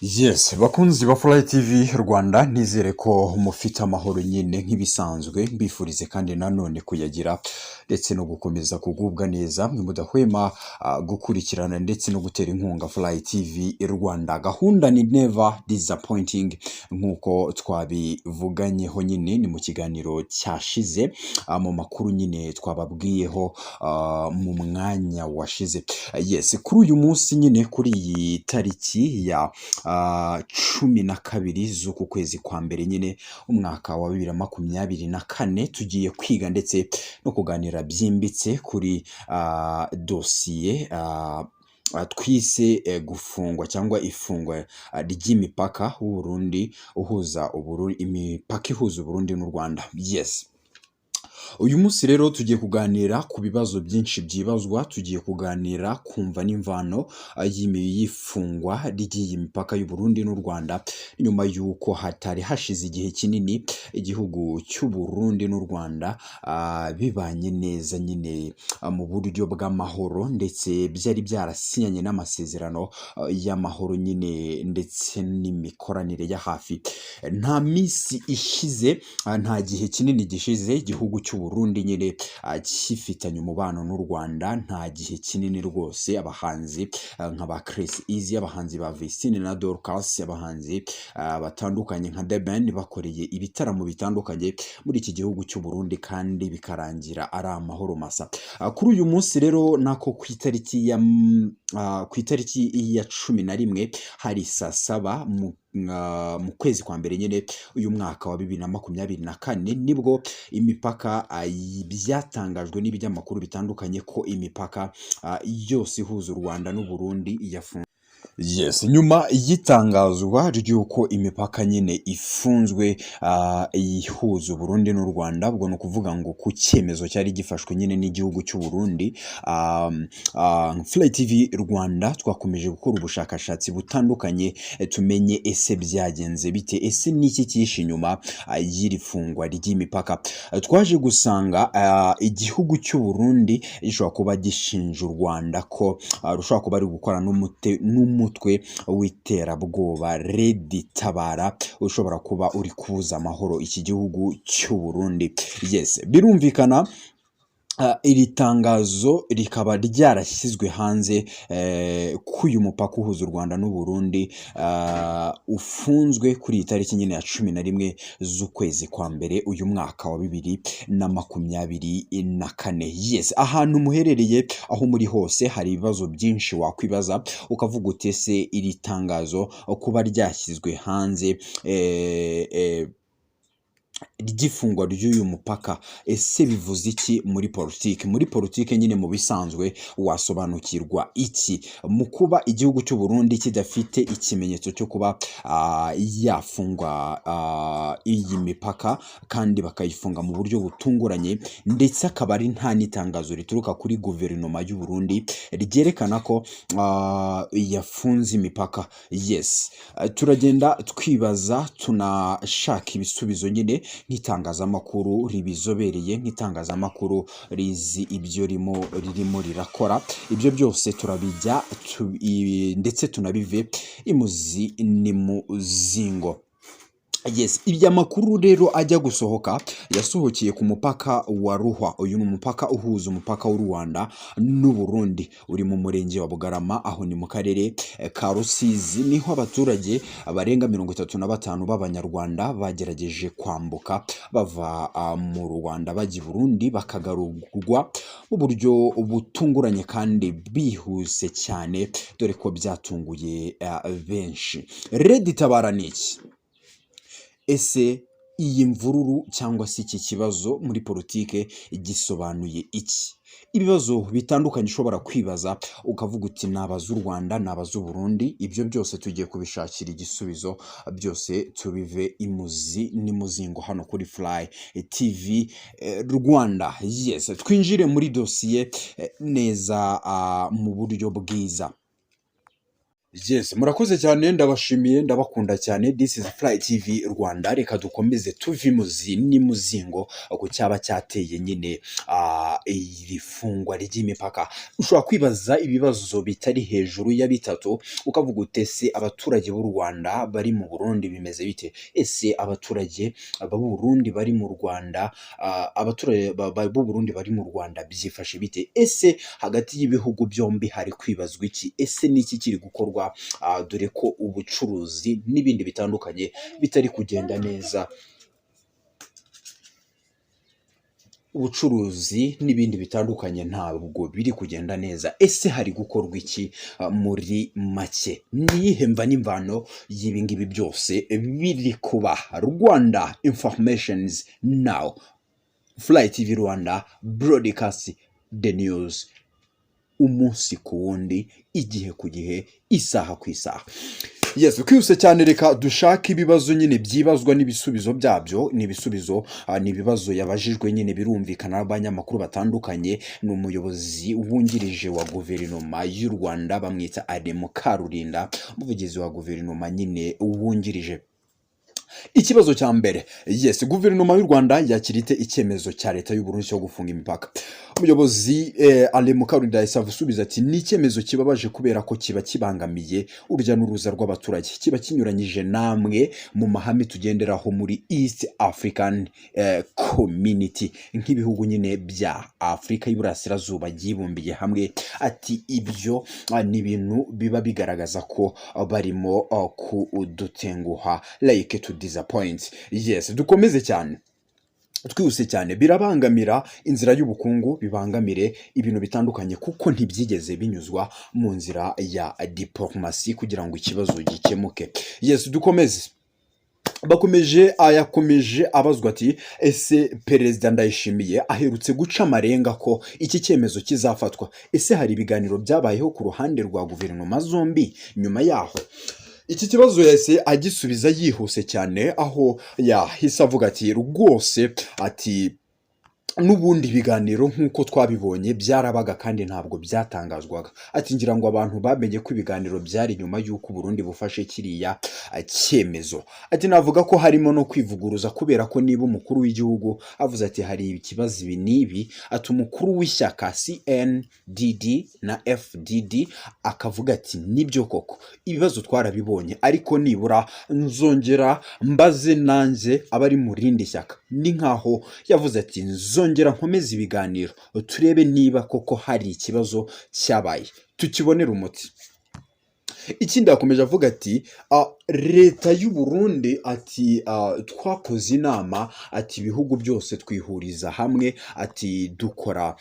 Yes, bakunzi ba Fly TV Rwanda, nizere ko mufite amahoro nyine nk'ibisanzwe. Mbifurize kandi nanone kuyagira ndetse no gukomeza kugubwa neza, mwe mudahwema gukurikirana ndetse no gutera inkunga Fly TV Rwanda. Gahunda ni never disappointing, nk'uko twabivuganyeho nyine ni mu kiganiro cyashize, mu makuru nyine twababwiyeho mu mwanya washize. Yes, kuri uyu munsi nyine, kuri iyi tariki ya 12 z'uku kwezi kwa mbere nyine, umwaka wa 2024, tugiye kwiga ndetse no kuganira byimbitse kuri dosiye twise gufungwa cyangwa ifungwa ry'imipaka w'Uburundi uhuza Uburundi, imipaka ihuza Uburundi n'u Rwanda. Yes. Uyu munsi rero tugiye kuganira ku bibazo byinshi byibazwa, tugiye kuganira kumva n'imvano y'ifungwa ry'iyi mipaka y'u Burundi n'u Rwanda, nyuma y'uko hatari hashize igihe kinini igihugu cy'u Burundi n'u Rwanda bibanye neza nyine mu buryo bw'amahoro, ndetse byari byarasinyanye n'amasezerano y'amahoro nyine ndetse n'imikoranire ya hafi. Nta minsi ishize, nta gihe kinini gishize igihugu cy'u Burundi nyine gifitanye umubano n'u Rwanda. Nta gihe kinini rwose abahanzi nka ba Chris Easy, abahanzi ba Vestine na Dorcas, abahanzi batandukanye nka The Ben bakoreye ibitaramo bitandukanye muri iki gihugu cy'u Burundi, kandi bikarangira ari amahoro masa. Kuri uyu munsi rero nako ku itariki ya 11, hari saa 7 mu kwezi kwa mbere nyine uyu mwaka wa 2024, nibwo imipaka byatangajwe n'ibinyamakuru bitandukanye ko imipaka yose ihuza u Rwanda n'u Burundi yafunzwe. Yes, nyuma y'itangazwa ry'uko imipaka nyine ifunzwe ihuza Uburundi n'u Rwanda, ubwo ni ukuvuga ngo ku cyemezo cyari gifashwe nyine n'igihugu cy'u Burundi, Fly TV Rwanda twakomeje gukora ubushakashatsi butandukanye, tumenye ese byagenze bite, ese ni iki cyihishe inyuma y'iri fungwa ry'imipaka. Twaje gusanga igihugu cy'u Burundi gishobora kuba gishinja u Rwanda ko rushobora kuba ari gukora n'umutwe w'iterabwoba Red Tabara, ushobora kuba uri kubuza amahoro iki gihugu cy'u Burundi. Yes, birumvikana, iri tangazo rikaba ryarashyizwe hanze ko uyu mupaka uhuza u Rwanda n'u Burundi ufunzwe kuri iyi tariki nyine ya 11 z'ukwezi kwa mbere uyu mwaka wa 2024. Yes, ahantu muherereye, aho muri hose, hari ibibazo byinshi wakwibaza ukavuga uti: ese iri tangazo kuba ryashyizwe hanze ry'ifungwa ry'uyu mupaka, ese bivuze iki muri politiki? Muri politiki nyine mu bisanzwe wasobanukirwa iki mu kuba igihugu cy'u Burundi kidafite ikimenyetso cyo kuba yafungwa iyi mipaka, kandi bakayifunga mu buryo butunguranye, ndetse akaba ari nta n'itangazo rituruka kuri guverinoma y'u Burundi ryerekana ko yafunze imipaka? Yes, turagenda twibaza, tunashaka ibisubizo nyine nk'itangazamakuru ribizobereye, nk'itangazamakuru rizi ibyo ririmo rirakora. Ibyo byose turabijya ndetse tunabive imuzi n'imuzingo. Yes, ibyo makuru rero ajya gusohoka, yasohokeye ku mupaka wa Ruhwa. Uyu ni umupaka uhuza umupaka w'u Rwanda n'u Burundi, uri mu murenge wa Bugarama, aho ni mu karere ka Rusizi. Niho abaturage barenga 35 b'Abanyarwanda bagerageje kwambuka bava mu Rwanda bajya i Burundi, bakagarurwa mu buryo butunguranye kandi bihuse cyane, dore ko byatunguye benshi. Red Tabara ni iki? Ese iyi mvururu cyangwa se iki kibazo muri politike gisobanuye iki? Ibibazo bitandukanye ushobora kwibaza ukavuga uti: nabaza u Rwanda, nabaza u Burundi. Ibyo byose tugiye kubishakira igisubizo, byose tubive imuzi n'imuzingo hano kuri Fly TV Rwanda. Yes, twinjire muri dosiye neza mu buryo bwiza. Yes, murakoze cyane, ndabashimiye, ndabakunda cyane. This is Fly TV Rwanda. Reka dukomeze tuve imuzi n'imuzingo ku cyaba cyateye nyine iri fungwa ry'imipaka. Ushobora kwibaza ibibazo bitari hejuru ya bitatu, ukavuga uti: "Ese abaturage b'u Rwanda bari mu Burundi bimeze bite? Ese abaturage b'u Burundi bari mu Rwanda, abaturage b'u Burundi bari mu Rwanda byifashe bite? Ese hagati y'ibihugu byombi hari kwibazwa iki? Ese n'iki kiri gukorwa?" Dore ko ubucuruzi n'ibindi bitandukanye bitari kugenda neza, ubucuruzi n'ibindi bitandukanye ntabwo biri kugenda neza. Ese hari gukorwa iki? Muri make, ni iyihe mva n'imvano y'ibi ngibi byose biri kuba? Rwanda Informations Now, Fly TV Rwanda broadcast the news umunsi ku wundi, igihe ku gihe, isaha ku isaha. Yes, twihuse cyane, reka dushake ibibazo nyine byibazwa n'ibisubizo byabyo. Ni ibisubizo, ni ibibazo yabajijwe nyine, birumvikana, n'abanyamakuru batandukanye. Ni umuyobozi wungirije wa guverinoma y'u Rwanda, bamwita Alain Mukarurinda, umuvugizi wa guverinoma nyine wungirije. Ikibazo cya mbere, yes, guverinoma y'u Rwanda yakira ite icyemezo cya leta y'u Burundi cyo gufunga imipaka? Umuyobozi Alain Mukarurinda yahise asubiza ati: "Ni icyemezo kibabaje kubera ko kiba kibangamiye urujya n'uruza rw'abaturage, kiba kinyuranyije namwe mu mahame tugenderaho muri East African Community, nk'ibihugu nyine bya Afurika y'Iburasirazuba byibumbiye hamwe." Ati: "Ibyo ni ibintu biba bigaragaza ko barimo kudutenguha, like to disappoint." Yes, dukomeze cyane, twihuse cyane. Birabangamira inzira y'ubukungu, bibangamire ibintu bitandukanye, kuko ntibyigeze binyuzwa mu nzira ya diporomasi kugira ngo ikibazo gikemuke. Yes, dukomeze. Bakomeje, yakomeje abazwa ati: "Ese Perezida Ndayishimiye aherutse guca amarenga ko iki cyemezo kizafatwa? Ese hari ibiganiro byabayeho ku ruhande rwa guverinoma zombi nyuma yaho?" Iki kibazo yahise agisubiza yihuse cyane, aho yahise avuga ati: "Rwose," ati, "n'ubundi ibiganiro nk'uko twabibonye byarabaga kandi ntabwo byatangazwaga." Ati: "Ngira ngo abantu bamenye ko ibiganiro byari nyuma y'uko Burundi bufashe kiriya cyemezo." Ati: "Navuga ko harimo no kwivuguruza, kubera ko niba umukuru w'igihugu avuze ati hari ikibazo ibi n'ibi," ati, "umukuru w'ishyaka CNDD na FDD akavuga ati nibyo koko ibibazo twarabibonye, ariko nibura nzongera mbaze nanjye abari mu rindi shyaka." Ni nkaho yavuze ati: "Nzongera nkomeze ibiganiro, turebe niba koko hari ikibazo cyabaye, tukibonere umuti." Ikindi yakomeje avuga ati: "Leta y'u Burundi," ati, "twakoze inama," ati, "ibihugu byose twihuriza hamwe," ati, "dukora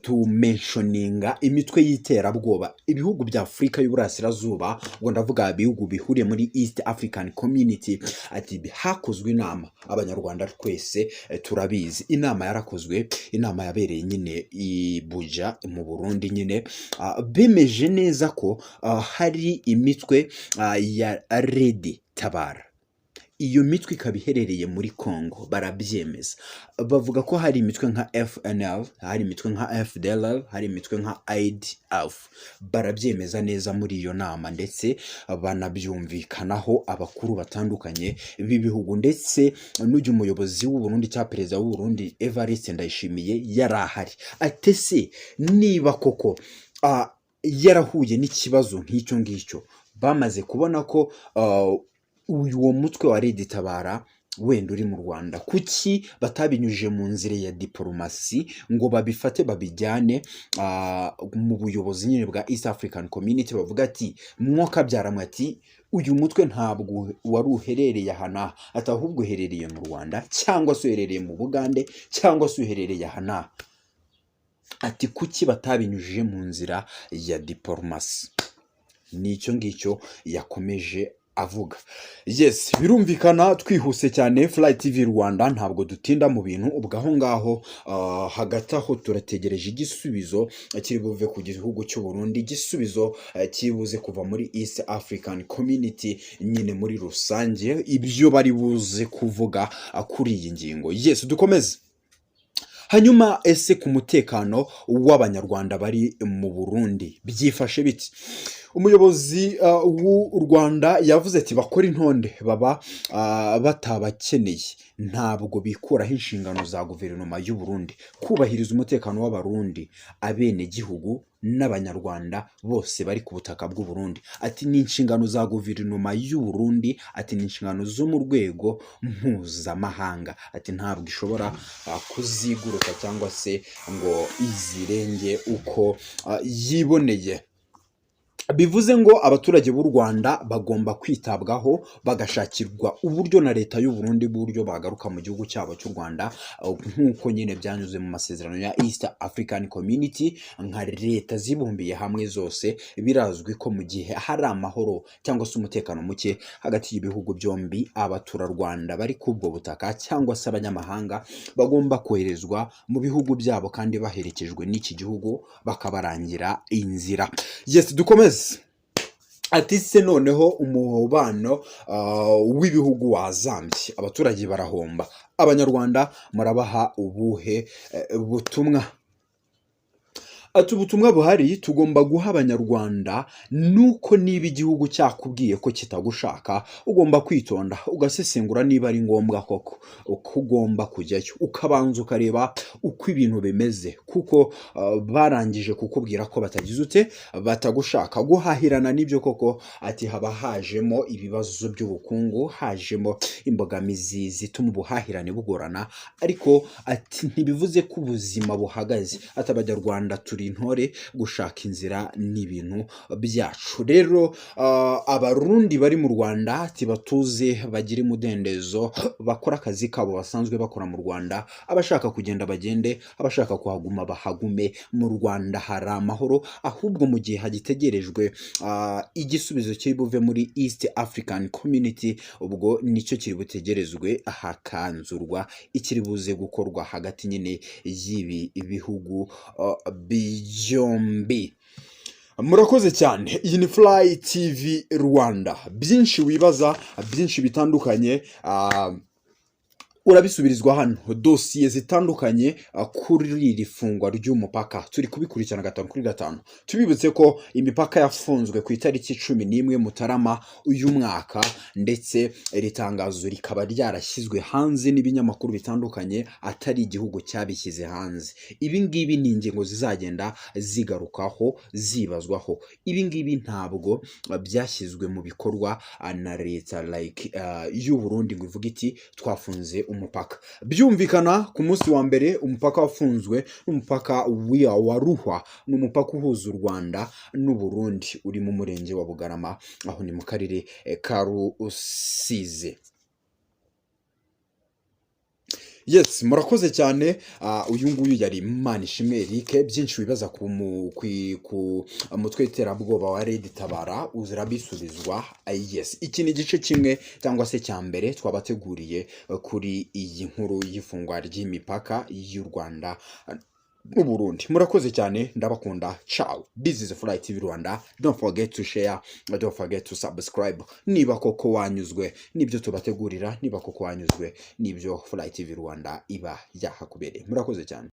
tumentioninga imitwe y'iterabwoba." Ibihugu bya Afurika y'Uburasirazuba, ubwo ndavuga ibihugu bihuriye muri East African Community, ati: "Hakozwe inama, Abanyarwanda twese turabizi, inama yarakozwe, inama yabereye nyine i Buja mu Burundi nyine, bemeje neza ko hari imitwe ya RED Tabara, iyo mitwe ikaba iherereye muri Congo." Barabyemeza, bavuga ko hari imitwe nka FNL, hari imitwe nka FDLR, hari imitwe nka IDF. Barabyemeza neza muri iyo nama, ndetse banabyumvikanaho abakuru batandukanye b'ibihugu, ndetse n'ujya umuyobozi w'u Burundi cyangwa perezida w'u Burundi Evariste Ndayishimiye yari ahari. Ati: "Ese niba koko yarahuye n'ikibazo nk'icyo ngicyo, bamaze kubona ko uyu uwo mutwe wa RED Tabara wenda uri mu Rwanda, kuki batabinyujije mu nzira ya diporomasi ngo babifate babijyane mu buyobozi nyine bwa East African Community, bavuga ati mwokabyaramwe," ati, "uyu mutwe ntabwo wari uherereye aha n'aha," ati, "ahubwo uherereye mu Rwanda, cyangwa se uherereye mu Bugande, cyangwa se uherereye aha n'aha." Ati: "Kuki batabinyujije mu nzira ya diporomasi?" Ni icyo ngicyo yakomeje avuga. Yes, birumvikana, twihuse cyane, Fly TV Rwanda ntabwo dutinda mu bintu. Ubwo aho ngaho hagati aho turategereje igisubizo kiri buve ku gihugu cy'u Burundi, igisubizo kiri buze kuva muri East African Community nyine muri rusange, ibyo bari buze kuvuga kuri iyi ngingo. Yes, dukomeze. Hanyuma ese ku mutekano w'Abanyarwanda bari mu Burundi byifashe biti? Umuyobozi w'u Rwanda yavuze ati: "Bakora intonde baba batabakeneye." Ntabwo bikuraho inshingano za guverinoma y'u Burundi kubahiriza umutekano w'Abarundi, abenegihugu n'Abanyarwanda bose bari ku butaka bw'u Burundi. Ati: "Ni inshingano za guverinoma y'u Burundi." Ati: "Ni inshingano zo mu rwego mpuzamahanga." Ati: "Ntabwo ishobora kuziguruka cyangwa se ngo izirenge uko yiboneye." Bivuze ngo abaturage b'u Rwanda bagomba kwitabwaho, bagashakirwa uburyo na leta y'u Burundi bw'uburyo bagaruka mu gihugu cyabo cy'u Rwanda, nk'uko nyine byanyuze mu masezerano ya East African Community nka leta zibumbiye hamwe zose. Birazwi ko mu gihe hari amahoro cyangwa se umutekano muke hagati y'ibihugu byombi, abaturarwanda bari ku ubwo butaka cyangwa se abanyamahanga bagomba koherezwa mu bihugu byabo kandi baherekejwe n'iki gihugu, bakabarangira inzira. Yes, dukomeze. Ati: "Se noneho umubano w'ibihugu wazambye, abaturage barahomba, Abanyarwanda murabaha ubuhe butumwa?" Ati: "Ubutumwa buhari tugomba guha Abanyarwanda nuko niba igihugu cyakubwiye ko kitagushaka, ugomba kwitonda ugasesengura niba ari ngombwa koko uko ugomba kujyayo, ukabanza ukareba uko ibintu bimeze, kuko barangije kukubwira ko batagize ute, batagushaka. Guhahirana n'ibyo koko," ati, "haba hajemo ibibazo by'ubukungu, hajemo imbogamizi zituma ubuhahirane bugorana, ariko," ati, "ntibivuze ko ubuzima buhagaze." Ati: "Abanyarwanda turi intore, gushaka inzira ni ibintu byacu." Rero Abarundi bari mu Rwanda, ati: "Batuze, bagire umudendezo, bakore akazi kabo basanzwe bakora mu Rwanda. Abashaka kugenda bagende, abashaka kuhaguma bahagume. Mu Rwanda hari amahoro." Ahubwo mu gihe hagitegerejwe igisubizo kiri buve muri East African Community, ubwo nicyo kiri butegerezwe, hakanzurwa ikiri buze gukorwa hagati nyine y'ibi bihugu byombi. Murakoze cyane. Iyi ni Fly TV Rwanda. Byinshi wibaza, byinshi bitandukanye, urabisubirizwa hano. Dosiye zitandukanye kuri iri fungwa ry'umupaka turi kubikurikirana gatanu kuri gatanu. Tubibutse ko imipaka yafunzwe ku itariki 11 Mutarama uyu mwaka, ndetse iri tangazo rikaba ryarashyizwe hanze n'ibinyamakuru bitandukanye, atari igihugu cyabishyize hanze. Ibi ngibi ni ingingo zizagenda zigarukaho, zibazwaho. Ibi ngibi ntabwo byashyizwe mu bikorwa na leta like y'u Burundi ngo ivuge iti: "Twafunze umupaka." Byumvikana ku munsi wa mbere umupaka wafunzwe n'umupaka wa Ruhwa, ni umupaka uhuza u Rwanda n'u Burundi, uri mu murenge wa Bugarama, aho ni mu karere ka Rusizi. Yes, murakoze cyane. Uyu nguyu yari Manishimwe Eric. Byinshi wibaza ku mutwe w'iterabwoba wa Red Tabara urabisubizwa. Yes, iki ni igice kimwe cyangwa se cya mbere twabateguriye kuri iyi nkuru y'ifungwa ry'imipaka y'u Rwanda n'u Burundi. Murakoze cyane, ndabakunda. Ciao. This is Fly TV Rwanda. Don't forget to share, don't forget to subscribe niba koko wanyuzwe n'ibyo tubategurira, niba koko wanyuzwe n'ibyo Fly TV Rwanda iba yahakubereye. Murakoze cyane.